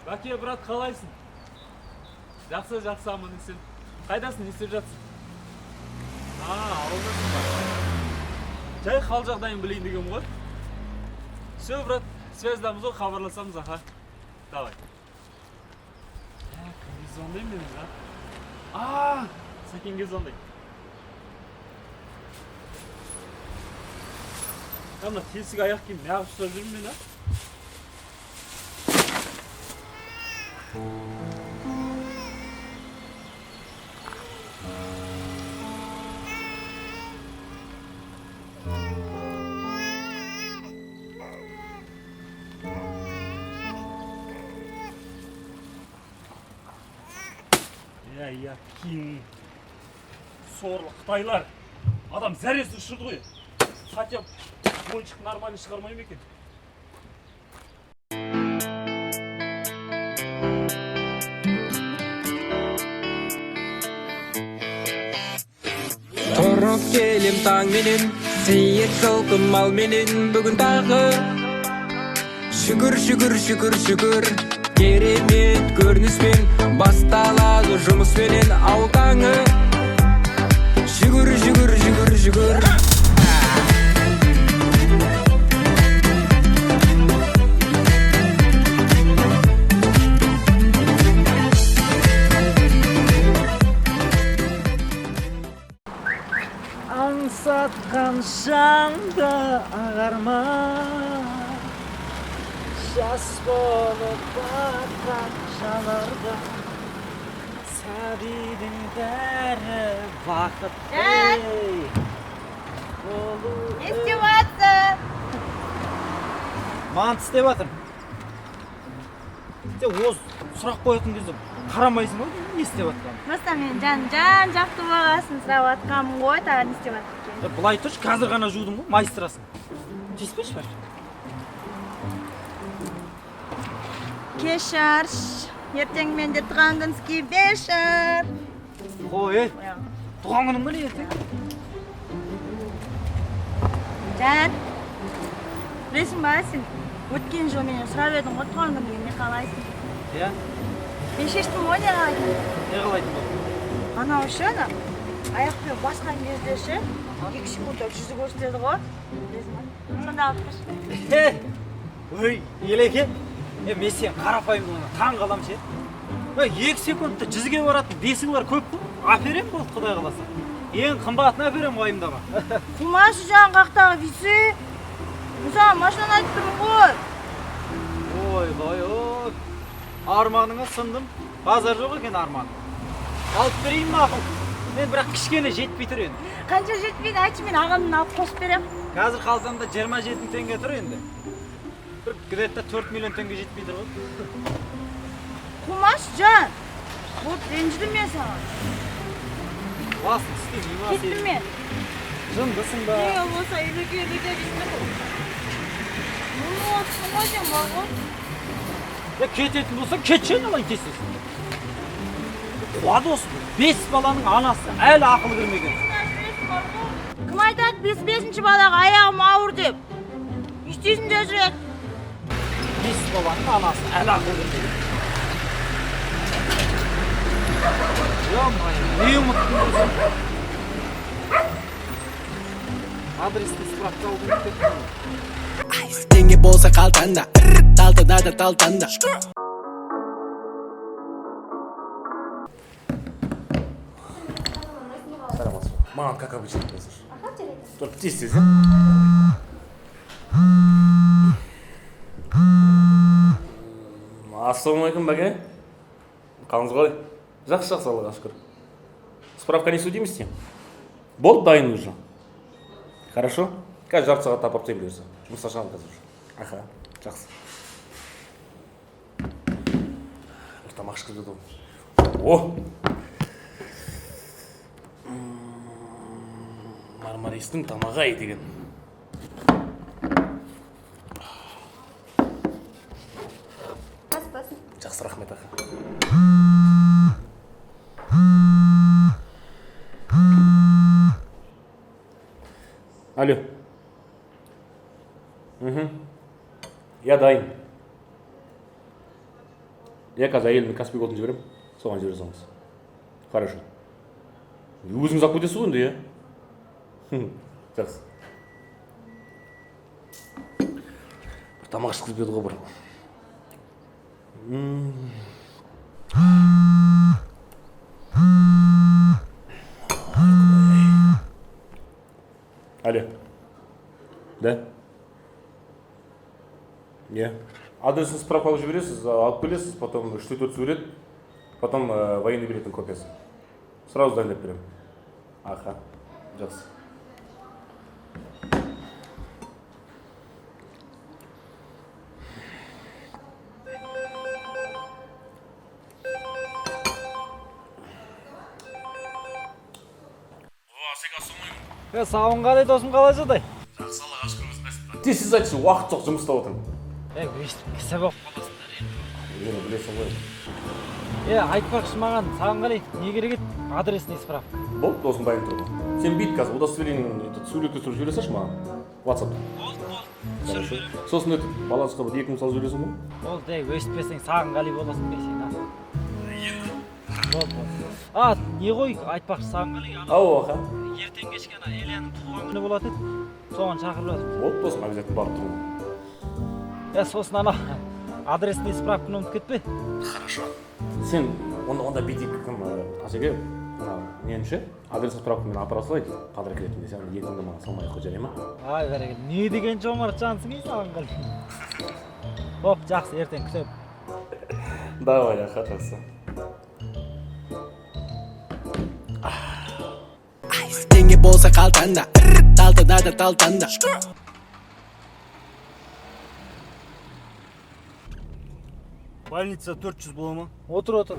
Бәке, брат, қалайсың? Жақсы, жақсы, аман есен. Қайдасың, не істеп жатсың? А, ауылдасың ба? Жай хал жағдайын білейін дегенмін ғой. Все, брат, связьдамыз ғой, хабарласамыз, аха. Давай. Ә, кімге звондаймын мен, а? А, Сәкенге звондаймын. Мына тесік аяқ киім неғып ұстап жүрмін мен, а? Иә, иә, киім. Сорлы қытайлар. Адам зәресін ұшырды ғой. Хотя бы ойыншық нормальный шығармай ма екен? Тұрып келем таңменен, сиыр, жылқы, малменен. Бүгін тағы шүкір, шүкір, шүкір, шүкір. Керемет көрініспен басталады жұмыспенен ауыл таңы. Жүгір, жүгір, жүгір, жүгір. Аңсатқан жанды ағарман, жас болып батқан жанарда сәбидің бәрі бақытты болу. Не істеп жатсың? Манты істеп жатырмын. Сен осы сұрақ қоятын кезде қарамайсың ғой не істеп жатқанын. Просто мен жан жақты болғасын сұрап жатқанмын ғой, тағы не істеп жатыр екен. Е, былай тұршы, қазір ғана жудым ғой, майыстырасың. Тиіспеші бар. Кешір, ертең менде туған күнский вечер. Қой, ей, туған күнің ба не ертең? Жан, білесің ба, сен өткен жылы менен сұрап едің ғой, туған күніңе не қалайсың деп. Иә. Мен шештім ғой не қалайтынымды. Не қалайтын болдың? Анау ше, ана аяқпен басқан кезде ше, 2 секундта жүзі көрсетеді ғой. Білесің ба? Сонда алып берші. Ой, Елеке, е, мен сен қарапайымдылығыңа таң қаламын ше. Ой, 2 секундта 100-ге баратын бесігілер көп қой. Әперемін болды, құдай қаласа. Ең қымбатын әперемін, уайымдама. Қумашы, жан, қақтағы вице. Мен саған машинаны айтып тұрмын ғой. Ойбай, ой. Арманыңа сындым. Базар жоқ екен арманың. Алып берейін, мақұл. Мен бірақ кішкене жетпей тұр енді. Қанша жетпейді, айтшы, мен ағамнан алып қосып беремін. Қазір қалтамда 27 мың теңге тұр енді. Бір где-то 4 миллион теңге жетпей тұр ғой. Қумашы, жан. Вот ренжідім мен саған. Басын тістемей ма Кеттім сен? мен. Жындысың ба? Не болса Елеке, Елеке дейсің бе? Мұны отырсың ғой сен, бар ғой. Е, кететін болсаң, кетші айналайын тез тез. Қуады осы. Бес баланың анасы, әлі ақылы кірмеген. Кім айтады бесінші балаға аяғым ауыр деп? Не істейсің тезірек? Бес баланың анасы, әлі ақылы кірмеген. Ё-моё, не ұмыттым десем. Адресті справка алып ұмытып кеттім. Теңге болса қалтаңда, талтаңда, талтаңда. Маған как обычно қазір. Только тез тез, иә. Ассалаумағалейкум, бәке. Қалыңыз қалай? Жақсы, жақсы, Аллаға шүкір. Справка несудимости? Болды, дайын уже. Хорошо? Қазір жарты сағатта апарып тастаймын бұйырса. Жұмысқа шығамын қазір уже. Аха, жақсы. Бір тамақ ішкізіп еді ғой. О! Мармаристің тамағы ай деген. Бас, бас. Жақсы, рахмет, аха. Алло. Мхм. Я дайын. Иә, қазір әйелімнің Каспи кодын жіберемін, соған жібере салыңыз. Хорошо. Өзіңіз алып кетесіз ғой енді, иә? Жақсы. Бір тамақ ішкізіп еді ғой бір. Алло. Да? Иә. Адресін справка алып жібересіз, алып келесіз, потом үш төрт сурет, потом военный билеттің копиясы. Сразу дайындап беремін. Аха, жақсы. Е, сауын қалай, досым, қалай жағдай? Жақсы, Аллаға шүкір, өзің. Тез тез айтшы, уақыт жоқ, жұмыста отырмын. Е, өйстіп кісі болып қаласыңдар енді. Енді білесің ғой. Е, айтпақшы, маған Сағынғали не керек еді? Адресный справка. Болды, досым, дайын тұр ғой. Сен бүйт, қазір удостоверение, этот, суретке түсіріп жібере салшы маған WhatsApp'та. Болды, болды. Хорошо. Сосын этот балансқа бір 2000 салып жібересің ғой. Болды, ей, өйстпесең Сағынғали боласың бе сен, а? Болды, болды. А, не ғой, айтпақшы, Сағынғали, ана Ау, аха. ертең кешке ана Эляның туған күні болады еді. Соған шақырып жатырмыз. Болды, досым, обязательно барып тұруым. Е, сосын ана адресный справканы ұмытып кетпе. Сен онда бүйтейік, кім, Асеке, мына нені ше, адресный справкамен апара салайық, қадір келетінде сен 2000-ді маған салмай ақ қой, жарай ма? Ай, бәрекелді. Не деген жомарт жансың, ей, Сағынғали. Боп, жақсы, ертең күтемін. Давай, аха, жақсы. Теңге болса қалтаңда, талтаңда, талтаңда. Больница 400 бола ма? Отыр, отыр.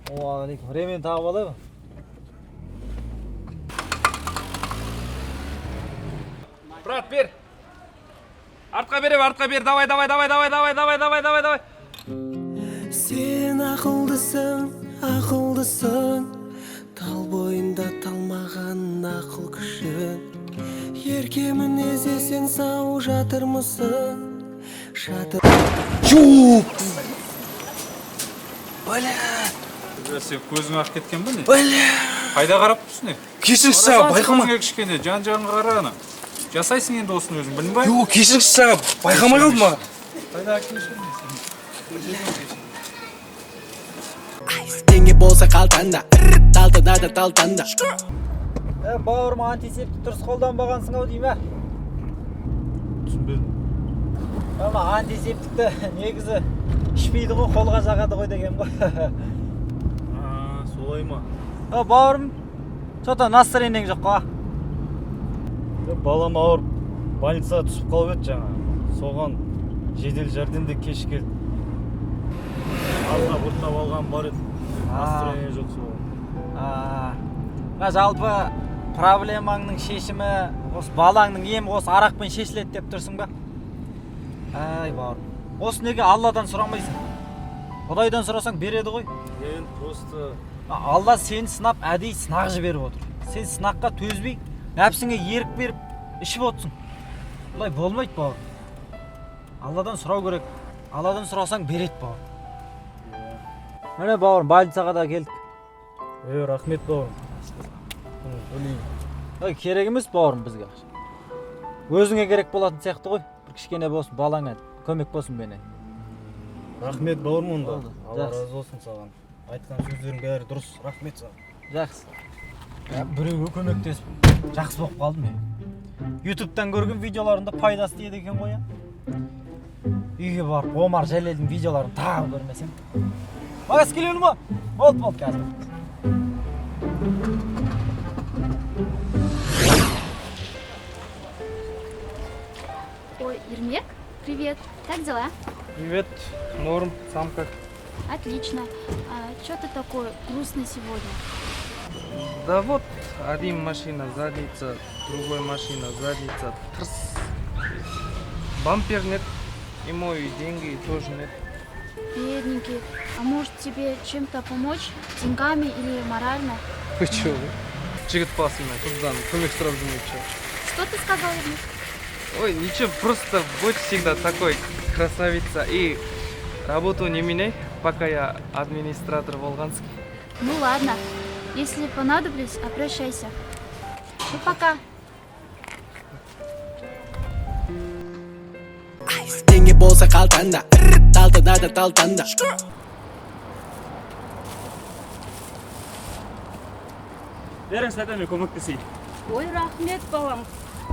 Уағалейкум. Ремень тағып алайық ба? Брат, бер. Артқа берем, артқа бер. Давай, давай, давай, давай, давай, давай, давай, давай, давай. Сен ақылдысың, ақылдысың, тал бойында талмаған ақыл күшің. Ерке мінез, есен сау жатырмысың, жатыр. Сен көзің ақ кеткен ба, не? Бля! Қайда қарап тұрсың, не? Кешіріңізші аға, байқамай. Көзіңе кішкене жан жағыңа қара ана. Жасайсың енді осыны өзің, білдің ба? Жоқ, кешіріңізші аға, байқамай қалдым аға. Қайда кешір сен? Теңге болса қалтаңда, талтаңда, талтаңда. Е, бауырым, антисептик дұрыс қолданбағансың ау деймін, ә? Түсінбедім. Ама антисептикті негізі ішпейді ғой, қолға жағады ғой деген ғой. А, солай ма? Е, бауырым, че-то настроениең жоқ қой, а? Балам ауырып, больницаға түсіп қалып еді жаңа. Соған жедел жәрдемде кеш келді. Аздап ұрттап алған бар еді. Настроение жоқ соған. А, мына жалпы проблемаңның шешімі осы балаңның емі осы арақпен шешіледі деп тұрсың ба? Ай, бауырым, осы неге Алладан сұрамайсың? Құдайдан сұрасаң, береді ғой. Енді просто Алла сені сынап, әдейі сынақ жіберіп отыр. Сен сынаққа төзбей, нәпсіңе ерік беріп ішіп отырсың. Бұлай болмайды, бауырым. Алладан сұрау керек. Алладан сұрасаң, береді, бауырым. Міне, бауырым, больницаға да келдік. Е, рахмет, бауырым. Блин. Ой, керек емес, бауырым, бізге ақша. Өзіңе керек болатын сияқты ғой. Бір кішкене болсын, балаңа көмек болсын менен. Рахмет, бауырым, онда. Болды, Алла жақсы. разы болсын саған. Айтқан сөздерің бәрі дұрыс. Рахмет саған. Жақсы. Я, біреуге көмектесіп жақсы болып қалдым мен. Ютубтан көрген видеоларында пайдасы тиеді екен ғой, я. Үйге барып Омар Жәлелдің видеоларын тағы көрмесем. Магаз келемін ма? Болды, болды, қазір. Ой, Ермек, привет. Как дела? Привет, норм, сам как? Отлично. А, чё ты такой грустный сегодня? Да вот, один машина задница, другой машина задница, трс. Бампер нет, и мои деньги тоже нет. Бедненький. А может, тебе чем-то помочь? Деньгами или морально? Вы чё? Жігіт басымнан қыздан көмек сұрап жүрмейді. Что ты сказал, Ермек? Ой, ничего, просто будь всегда такой. Красавица. И работу не меняй, пока я администратор Волганский. Ну ладно, если понадоблюсь, обращайся. Ну пока. Теңге болса қалтаңда, талтаңда да талтаңда. Беріңіз, тәте, мен көмектесейін. Ой, рахмет, балам,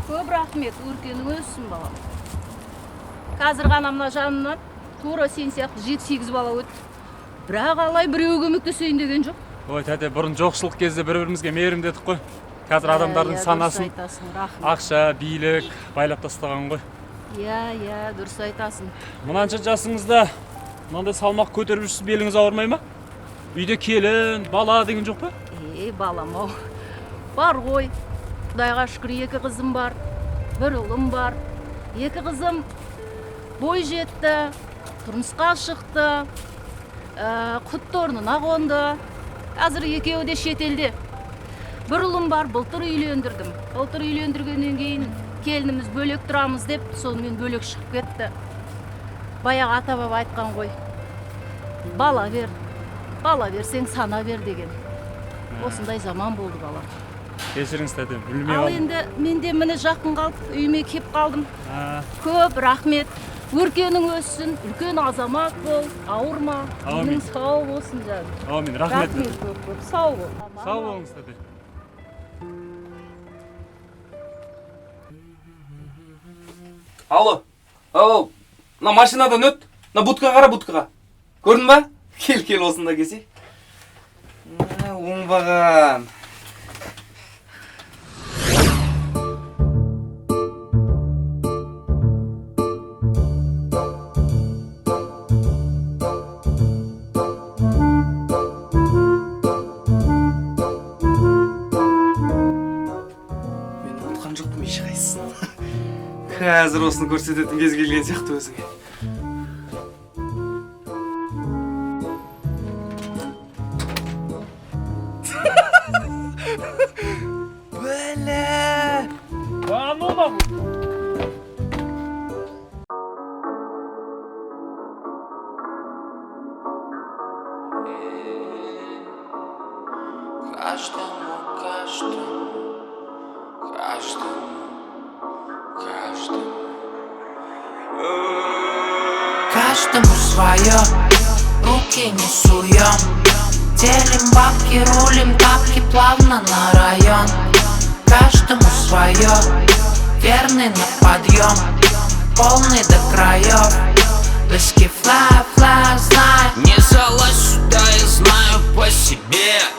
көп рахмет, өркенің өссін, балам. Қазір ғана мына жанымнан тура сен сияқты жеті сегіз бала өтті, бірақ алай біреуі көмектесейін деген жоқ. Ой, тәте, бұрын жоқшылық кезде бір бірімізге мейірімді едік қой. Қазір адамдардың Иә, дұрыс санасын айтасың, рахмет. Ақша, билік байлап тастаған ғой. Иә, дұрыс айтасың. Мынанша жасыңызда мынандай салмақ көтеріп жүрсіз, беліңіз ауырмай ма? Үйде келін, бала деген жоқ па? Ей, балам ау, бар ғой, құдайға шүкір, екі қызым бар, бір ұлым бар. Екі қызым бой жетті, тұрмысқа шықты, құтты орнына қонды. Қазір екеуі де шетелде. Бір ұлым бар, былтыр үйлендірдім. Былтыр үйлендіргеннен кейін келініміз бөлек тұрамыз деп, сонымен бөлек шығып кетті. Баяғы ата баба айтқан ғой, бала бер, бала берсең, сана бер деген. Осындай заман болды, балам. Кешіріңіз, тәте, білмей Ал қалдым. енді мен де, міне, жақын қалып үйіме кеп қалдым. А, Көп рахмет, өркенің өссін, үлкен азамат бол, ауырма. Әумин. Денің сау болсын, жаным. Әумин, рахмет. Рахмет көп көп, сау бол. Сау болыңыз, тәте. Алло, ау, мына машинадан өт, мына будкаға қара, будкаға. Көрдің ба? Кел, кел, осында келсей. Мә, оңбаған. Мен ұмытқан жоқпын ешқайсысын. Қазір осыны көрсететін кез келген сияқты өзіңе. Бля! А ну нахуй! Каждому, каждому, каждому, каждому. Каждому свое, руки не суем. Делим бабки, рулим тапки плавно на район. Каждому свое, верный на подъем. Полный до краев, Близки фла, фла, знай. Не залазь сюда, я знаю по себе.